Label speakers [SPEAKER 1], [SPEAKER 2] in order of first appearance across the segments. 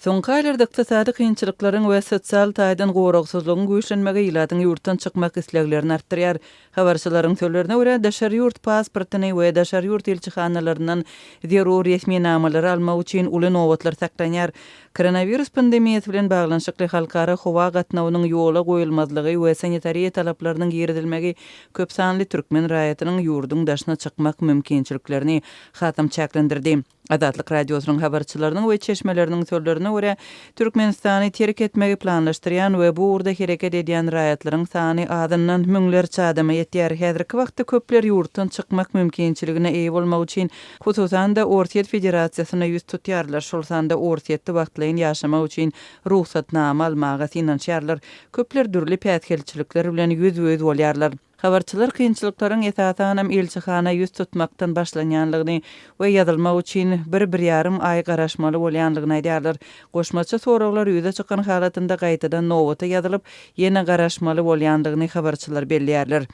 [SPEAKER 1] Soňky aýlarda ykdysady kynçylyklaryň we sosial taýdan goragsyzlygyň güýçlenmegi ilatyň ýurtdan çykmak isleglerini artdyrýar. Habarçylaryň sözlerine görä, daşary ýurt pasportyny we daşary ýurt ilçihanalaryndan zerur resminamalary almak üçin uly nobatlar saklanýar. Koronawirus pandemiýasy bilen baglanyşykly halkara howa gatnawynyň ýola goýulmazlygy we sanitariýa talaplarynyň girizilmegi köp sanly türkmen raýatynyň ýurduň daşyna çykmak mümkinçiliklerini hasam çäklendirdi. Azatlyk Radiosynyň habarçylarynyň we çeşmeleriniň sözlerine görä, Türkmenistany terk etmegi planlaşdyrýan we bu ugurda hereket edýän raýatlaryň sany azyndan müňlerçe adama ýetýär. Häzirki wagtda köpler ýurtdan çykmak mümkinçiligine eýe bolmak üçin, hususan-da, Orsýet Federasiýasyna ýüz tutýarlar, şol sanda Orsýetde wagtlaýyn ýaşamak üçin rugsatnama almaga synanyşýarlar. Köpler dürli päsgelçilikler bilen ýüzbe-ýüz bolýarlar. Habarçylar kynçylyklaryň esasanam ilçihana ýüz tutmakdan başlanýanlygyny we ýazylmak üçin bir-bir ýarym aý garaşmaly bolýanlygyny aýdýarlar. Goşmaça soraglar ýüze çykan halatynda gaýtadan nobata ýazylyp, ýene garaşmaly bolýanlygyny habarçylar belleýärler.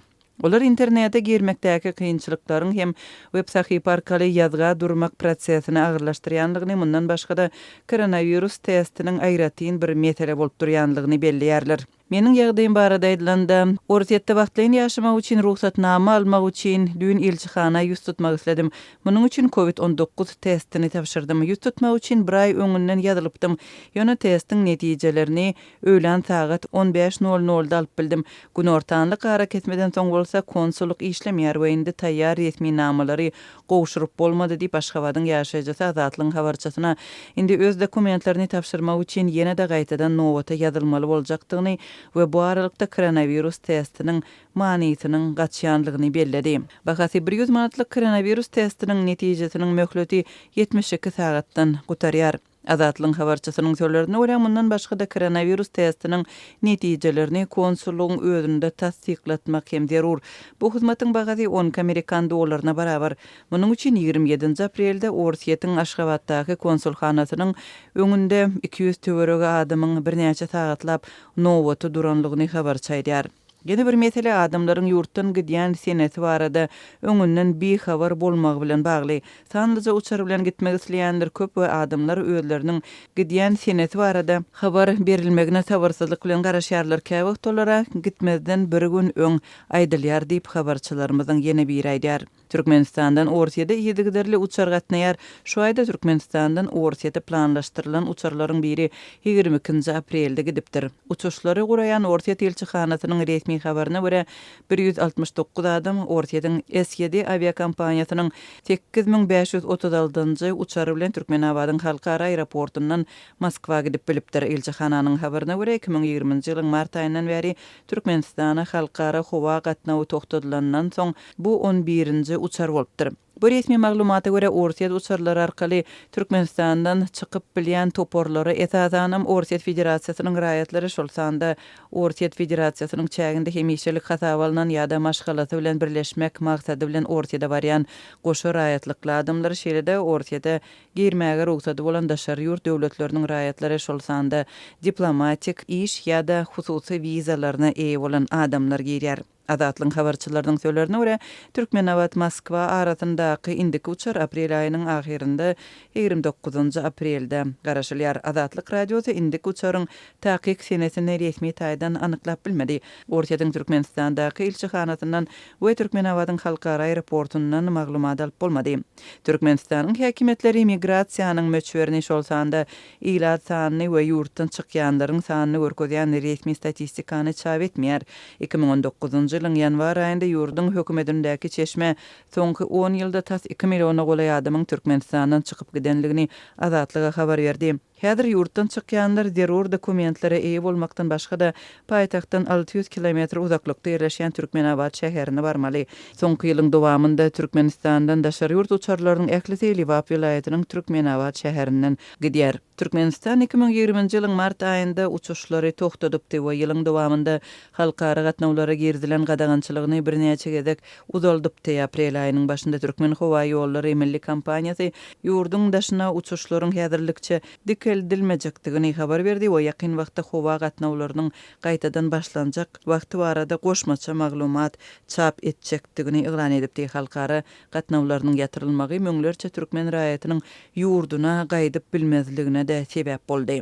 [SPEAKER 1] Olar internete girmekdäki kynçylyklaryň hem web sahypa arkaly ýazga durmak prosesini agyrlaşdyrýanlygyny, mundan başga-da koronawirus testiniň aýratyn bir mesele bolup durýanlygyny belleýärler. Meniň ýagdaýym barada aýdylanda, Orsýetde wagtlaýyn ýaşamak üçin rugsatnama almak üçin düýn ilçihana ýüz tutmak isledim. Munuň üçin covid 19 testini tabşyrdym. Ýüz tutmak üçin bir aý öňünden ýazylypdym. Ýöne testiň netijelerini öýlän sagat on bäş nol nolda alyp bildim. Günortanlyk arakesmeden soň bolsa konsullyk işlemeýär we indi taýýar resminamalary gowşuryp bolmady diýip, Aşgabadyň ýaşaýjysy Azatlygyň habarçysyna indi öz dokumentlerini tabşyrmak üçin ýene-de gaýtadan nobata ýazylmaly boljakdygyny we bu aralykda koronawirus testiniň manysynyň gaçýanlygyny belledi. Bahasy 100 manatlyk koronawirus testiniň netijesiniň möhleti 72 sagatdan gutarýar. Azatlygyň habarçysynyň sözlerine görä, mundan başga-da koronawirus testiniň netijelerini konsullygyň özünde tassyklatmak hem zerur. Bu hyzmatyň bahasy 12 amerikan dollaryna barabar. Munuň üçin 27-nji aprelde Orsýetiň Aşgabatdaky konsulhanasynyň öňünde 200 töweregi adamyň birnäçe sagatlap nobata duranlygyny habarçy aýdýar. Ýene bir mesele adamlaryň ýurtdan gidýän senesi barada öňünden bihabar bolmagy bilen bagly. Sanlyja uçar bilen gitmek isleýänler köp we adamlar özleriniň gidýän senesi barada habar berilmegine sabyrsyzlyk bilen garaşýarlar, käwagt olara gitmezden bir gün öň aýdylýar diýip, habarçylarymyzyň ýene biri aýdýar. Türkmenistandan Orsýete yzygiderli uçar gatnaýar. Şu aýda Türkmenistandan Orsýete planlaşdyrylan uçarlaryň biri 22-nji aprelde gidipdir. Uçuşlary guraýan Orsýet ilçihanasynyň resmi habaryna görä, 169 adam Orsýetiň S-ýedi awiakompaniýasynyň 8536-njy uçary bilen Türkmenabadyň halkara aeroportundan Moskwa gidip bilipdir. Ilçihananyň habaryna görä, 2020-nji ýylyň mart aýyndan bäri Türkmenistana halkara howa gatnawy togtadylandan soň, bu on birinji uçar bolupdyr. Bu resmi maglumata görä, Orsýet uçarlary arkaly Türkmenistandan çykyp bilýän toparlara esasanam Orsýet Federasiýasynyň raýatlary, şol sanda Orsýet Federasiýasynyň çäginde hemişelik hasaba alnan ýa-da maşgalasy bilen birleşmek maksady bilen Orsýede barýan goşa raýatlykly adamlar, şeýle-de Orsýete Girmäge rugsady bolan daşary ýurt döwletleriniň raýatlary, şol sanda diplomatik, iş ýa-da hususy wizalaryna eýe bolan adamlar girýär. Azatlygyň habarçylarynyň sözlerine görä, Türkmenabat-Moskwa arasyndaky indiki uçar aprel aýynyň ahyrynda, 29-njy aprelde garaşylýar. Azatlyk Radiosy indiki uçaryň takyk senesini resmi taýdan anyklap bilmedi. Orsýetiň Türkmenistandaky ilçihanasyndan we Türkmenabadyň halkara aeroportundan maglumat alyp bolmady. Türkmenistanyň häkimiýetleri migrasiýanyň möçberini, şol sanda ilat sanyny we ýurtdan çykýanlaryň sanyny görkezýän resmi statistikany çap etmeýär. 2019-njy ýylyň ýanwar aýynda ýurduň hökümetindäki çeşme soňky on ýylda tas iki milliona golaý adamyň Türkmenistandan çykyp gidenligini Azatlyga habar berdi. Häzir ýurtdan çykýanlar zerur dokumentlere eýe bolmakdan başga-da, paýtagtdan 600 kilometr uzaklykda ýerleşýän Türkmenabat şäherine barmaly. Soňky ýylyň dowamynda Türkmenistandan daşary ýurt uçarlarynyň ählisi Lebap welaýatynyň Türkmenabat şäherinden gidýär. Türkmenistan 2020-nji ýylyň mart aýynda uçuşlary togtadypdy we ýylyň dowamynda halkara gatnawlara girizilen gadagançylygyny birnäçe gezek uzaldypdy. Aprel aýynyň başynda Türkmenhowaýollary milli kompaniýasy ýurduň daşyna uçuşlaryň häzirlikçe dikeldilmegini. dikeldilmejekdigini habar berdi we ýakyn wagtda howa gatnawlarynyň gaýtadan başlanjak wagty barada goşmaça maglumat çap etjekdigini yglan edipdi. Halkara gatnawlarynyň ýatyrylmagy müňlerçe türkmen raýatynyň ýurduna gaýdyp bilmezligine-de sebäp boldy.